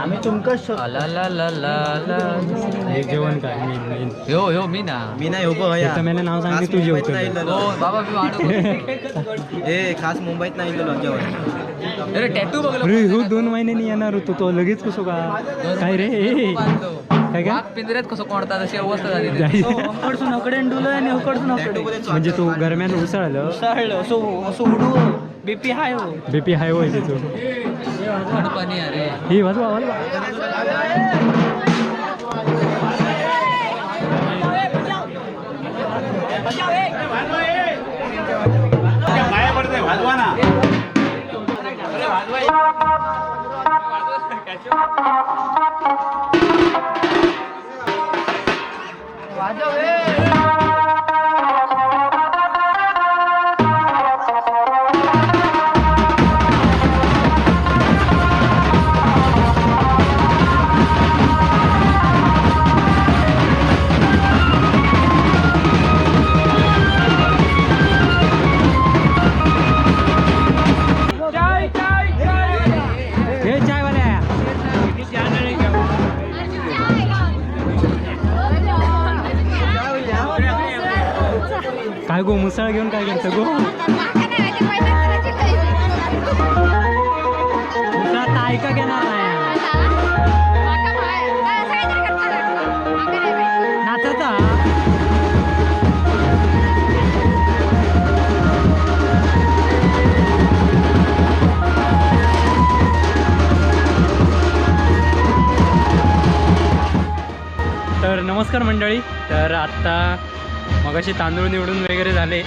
आम्ही तुमका ला ला ला ला ला. हे जेवण काय मेन मेन ह्यो ह्यो मी ना. मी नाही हो बया. तर मैंने नाव सांगितलं, तू जेवतो. हो बाबा, मी वाढू. ए, खास मुंबईत नाही इलेलो जेवण. अरे, टॅटू बघलो. अरे, हो 2 महिन्यांनी येणार होतो तो, लगेच कसो का काय रे? ए, काय काय? वाघ पिंजऱ्यात कसं कोणता तशी अवस्था झाली त्याची. म्हणजे तू गरम्यान उसळलं? बीपी हाय हो. बीपी हाय व्हायचे तू. थंड पाणी, अरे. ही वाजवा वाजवा. हे चायवाल्या. काय गो, मुसळ घेऊन काय करतं गो? मुसळ आता ऐका घेणार नाही. नाचाचा. तर नमस्कार मंडळी, तर आत्ता मगाशी तांदूळ निवडून वगैरे झाले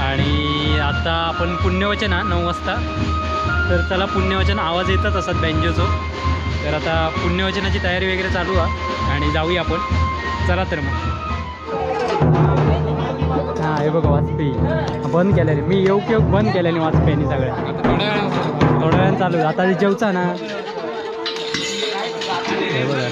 आणि आता आपण पुण्यवचन हा 9 वाजता. तर चला, पुण्यवचन आवाज येतच असतात बँजोचो. तर आता पुण्यवचनाची तयारी वगैरे चालू आहे आणि जाऊया आपण. चला तर मग. हां, हे बघा, वाजपेयी बंद केल्याने मी येऊ की बंद केल्याने वाजपेयीनी सगळ्या. थोड्या वेळानं चालू, आता जेवचा ना. हे बघा.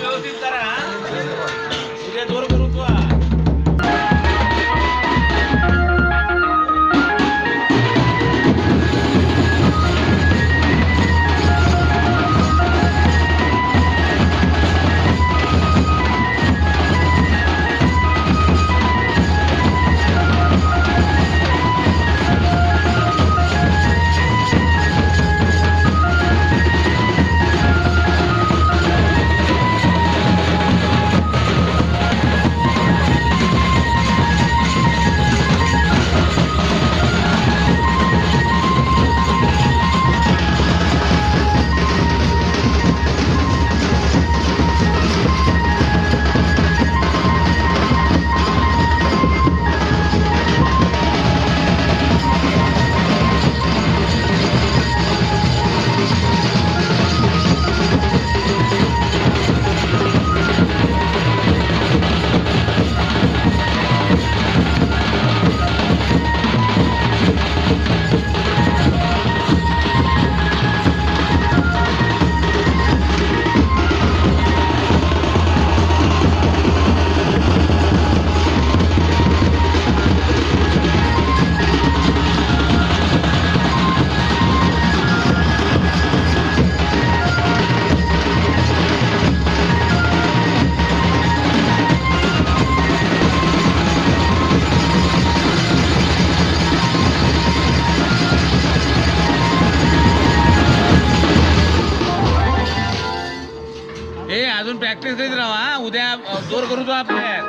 ए, अजून प्रॅक्टिस देत राहा हा. उद्या जोर करू तो आपल्या.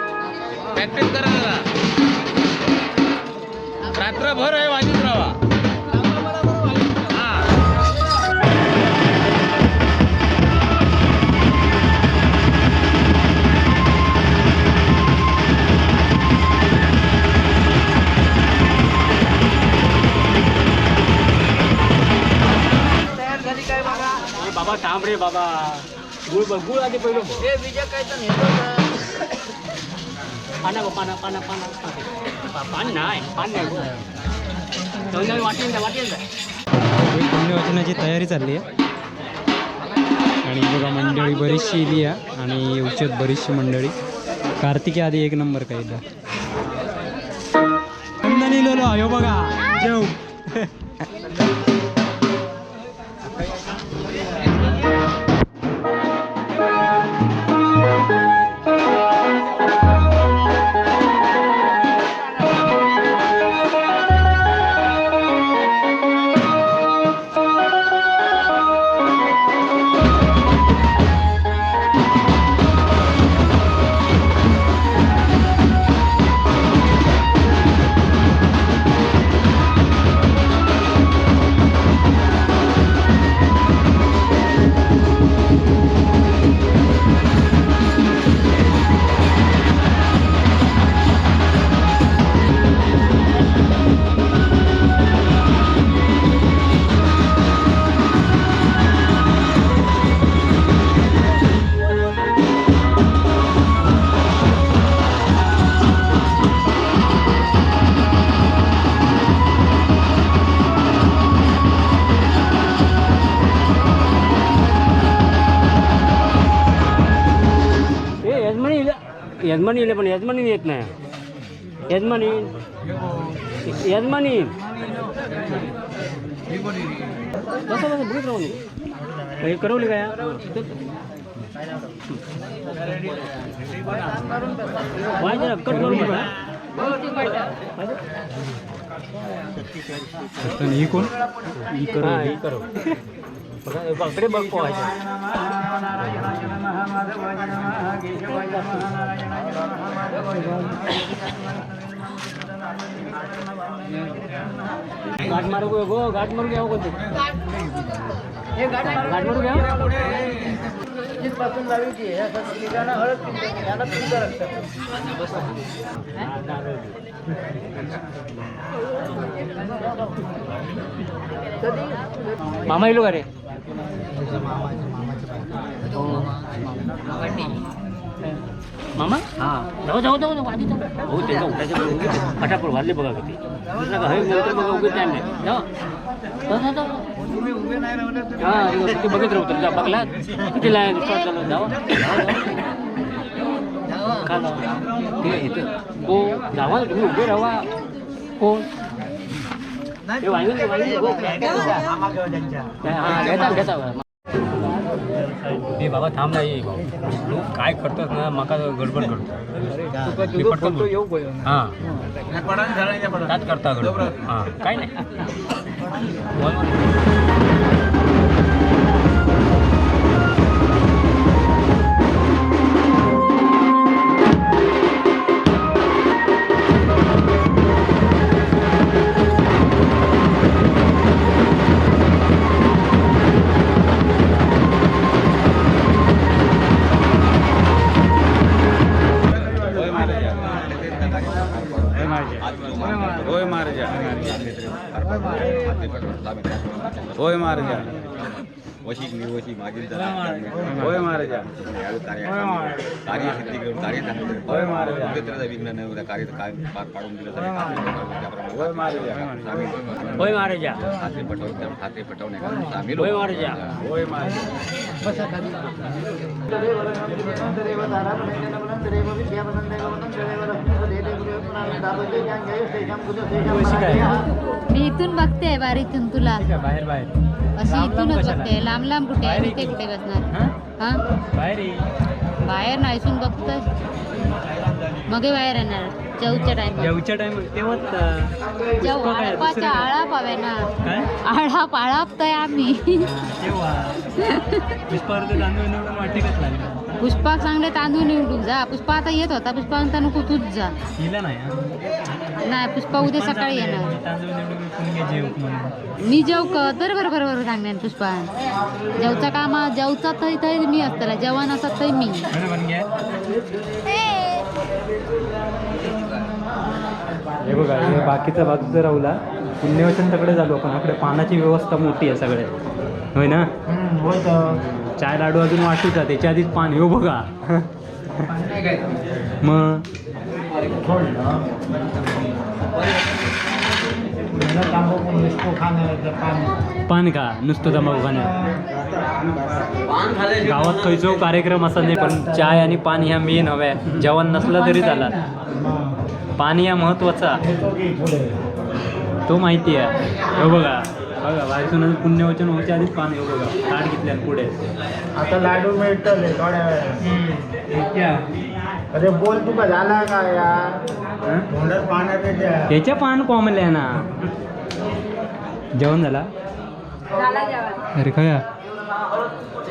प्रॅक्टिस करा जरा, रात्रभर आहे वाजत राहा हा. बाबा थांब रे बाबा, गुळ बघ, गुळ आधी पहिलं. ए विजय, काय तर नेतो. पाना गो, पाना पाना पाना. पान नाही, पान नाही गो. दोन वाटेल द्या, वाटेल द्या. पुण्यवचनाची तयारी चालली आहे आणि बघा, मंडळी बरीचशी इली आहे आणि उचत बरीचशी मंडळी. कार्तिकी आधी एक नंबर काही नंदनी लोलो अयो बघा जेव. यजमानी येले पण यजमानी येत नाही. यजमानी यजमानी बसा बसा बघत राहू. हे करवली काय? वाय जरा कट करून बघा. ही कोण? ही करवली, ही करवली. बघा, बाकडे बघ पोहायचं. गाठ मारू गो, गाठ मारू घ्या कोणते गाठ मारू घ्या. मामा येलो का रे? मामा जाऊ जाऊ जाऊ जाऊ आधी जाऊ. हो त्यांचा उठायचं बघ, उगीच फटाफट वाजले बघा किती. दुसरा का हे नंतर बघा उगीच टाइम नाही. जाऊ जाऊ जाऊ, जाऊ. हा हे ते बघित राहू तर जा बघला किती लाय शॉर्ट झालं. जाऊ का जाऊ ते इथं हो जावा ना, तुम्ही उभे राहा. कोण हे वाहिनी वाहिनी हो. हा घेता घेता. ए बाबा थांब नाही तू काय करतोस ना, माका गडबड करतो मी पटकन बोलतो. हा त्यात करता गडबड. हा काय नाही बोल. होय महाराजा, होय महाराजा, होय महाराजा, कार्यसिद्धी करून कार्य चांगलं, होय महाराजा. विघ्न नाही उद्या कार्य काय पार पाडून दिलं. होय महाराजा. होय महाराजा. खात्री पटवून, खात्री पटवणे सामील. होय महाराजा. होय महाराजा. मी इथून बघते बारीतून तुला. बाहेर बाहेर. अशी लांब लांब इथूनच कशाला? बघते. लांब लांब कुठे बाहेर आहे तिथे कुठे बसणार? हा हा बाहेर ये. बाहेर नाही इथून बघतोय. मग हे बाहेर येणार जेवच्या टाइम. जेवच्या टाइम तेव्हाच जेव पुष्पा काय, दुसरं आळपाच्या काय? आळा पाव्या ना. काय आळाप आळापतोय आम्ही. तेव्हा पुष्पावर तर तांदूळ निवडून वाटेकच लागला. पुष्पाक चांगले तांदूळ निवडून जा. पुष्पा आता येत होता. पुष्पा म्हणता नको तूच जा. हिला नाही हा. नाही पुष्पा उद्या पण सकाळी चांगलं आहे. येणार. तांदूळ निवडून पुणगे जेव म्हणून. मी जेव क तर बरोबर बरोबर सांगणार पुष्पा. जेवचा कामा जेवचा थंय थंय मी असताना जेवण असत थंय मी. बरं पण घ्या. हे बघा हे बाकीचा बाजूचा राहुला. पुण्यवचन तकडे झालो आपण. आपल्या पानाची व्यवस्था मोठी आहे सगळे होय ना? चाय लाडू अजून वाटूचा त्याच्या आधीच पान येऊ बघा मग. पान का नुसतं तंबाखू खाणं. गावात खयचो कार्यक्रम असा नाही पण चाय आणि पान ह्या मेन हव्या. जेवण नसलं तरी चालत, पाणी ह्या महत्वाचा तो माहिती आहे. हो बघा बघा बाहेरसून पुण्यवचन व्हायच्या आधीच पान येऊ बघा ताट घेतल्या पुढे. आता लाडू मिळतले थोड्या वेळात. अरे बोल तुका झाला का यार? तोंडात पाण्यात येते. त्याच्या पान कोंबल्या ना. जेवण झाला? अरे खया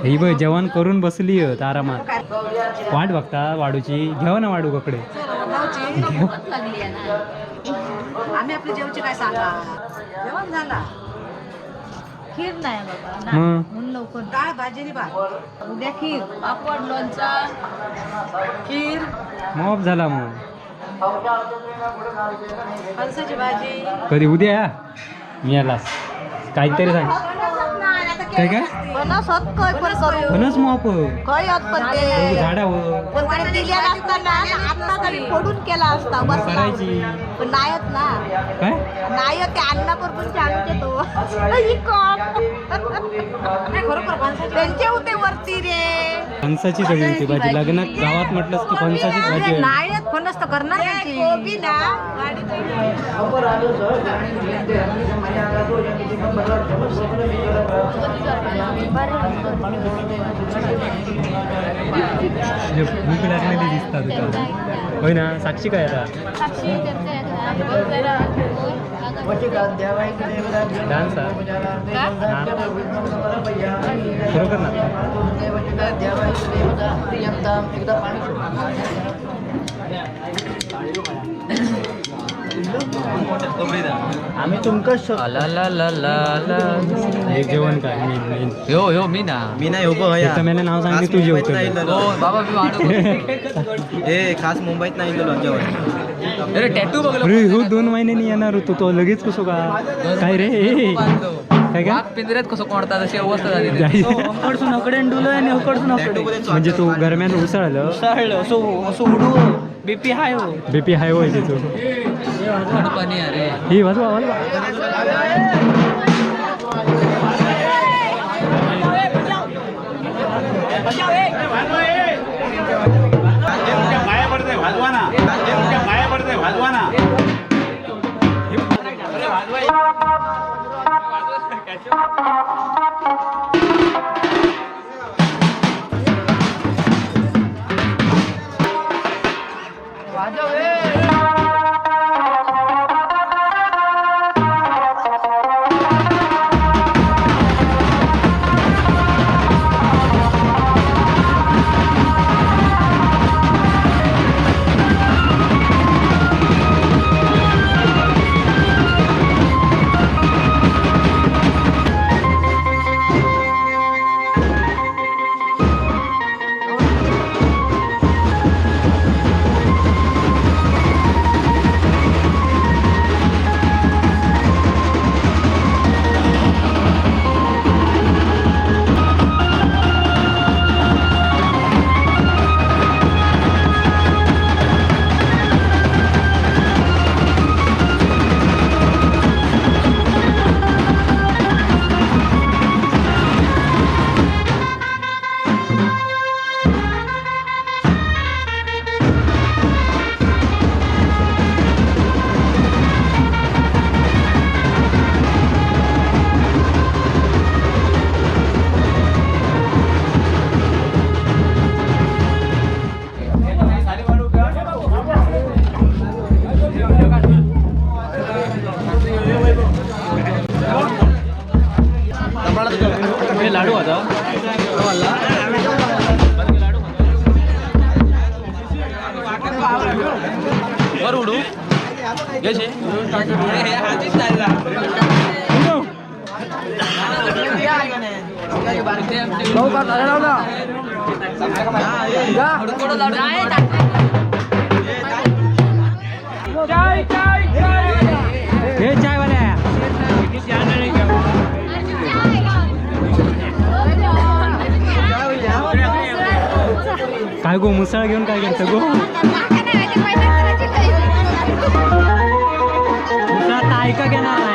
ही बघ जेवण करून बसली आहे आरामात. वाट बघता वाडूची. घेऊ ना वाडू ककडे. आम्ही आपली जेवची काय सांगा, जेवण झाला. खीर नाही बाबा. मग म्हणून लवकर डाळ भाजी आणि भात. उद्या खीर, पापड, लोणचा, खीर. मॉप झाला मग. फणसाची भाजी. कधी उद्या मी आलास काहीतरी सांग. काय काय? फणस होत काय पण करू. फणस मॉप. काय होत पण ते झाडावर. पण त्याने दिलेला असता ना आता तरी फोडून केला असता बसला. करायची. पण नाहीत ना. काय? नाही होत ते अन्नापूर आणून देतो. ही कोण? नाही खरोखर फणसाची त्यांचे होते वरती रे. फणसाची सगळी होती भाजी. लग्नात गावात म्हटलंच की फणसाचीच भाजी आहे. नाही फणस तर करणार त्यांची. कोबी ना. म्हणजे भूक लागलेली दिसतात तुका. होय ना साक्षी काय आता साक्षी त्यांचं डान्स हा? हा. खरोखर ना. आम्ही तुमकाच ला ला ला ला ला. एक जेवण काय मेन मेन ह्यो ह्यो मी ना. मी नाही हो भैया. त्याचं मेनं नाव सांगितलं, खास तू मुंबईत जेवतो. नाही इलेलो. हो बाबा मी वाढू. ए खास मुंबईत नाही इलेलो जेवण. अरे टॅटू बघलो. अरे हो 2 महिन्यांनी येणार होतो तो लगेच कसो का काय रे ए, काय काय वाघ पिंजऱ्यात कसं कोणता तशी अवस्था झाली त्याची. होकडसून हकडेन डुलो आणि होकडसून Tattoo मध्ये म्हणजे तू गरम्यान उसळलं. उसळलं असो असो उडू बीपी हाय हो. बीपी हाय व्हायची तू. वाढू पाणी अरे. ही वाजवा वाजवा. पाया पडते वाजवा ना, पाया पडते वाजवा ना. लाडू आता वर उडू. हे चायवाल्या काय गो मुसळ घेऊन काय करतं गो? मुसळ आता ऐका घेणार.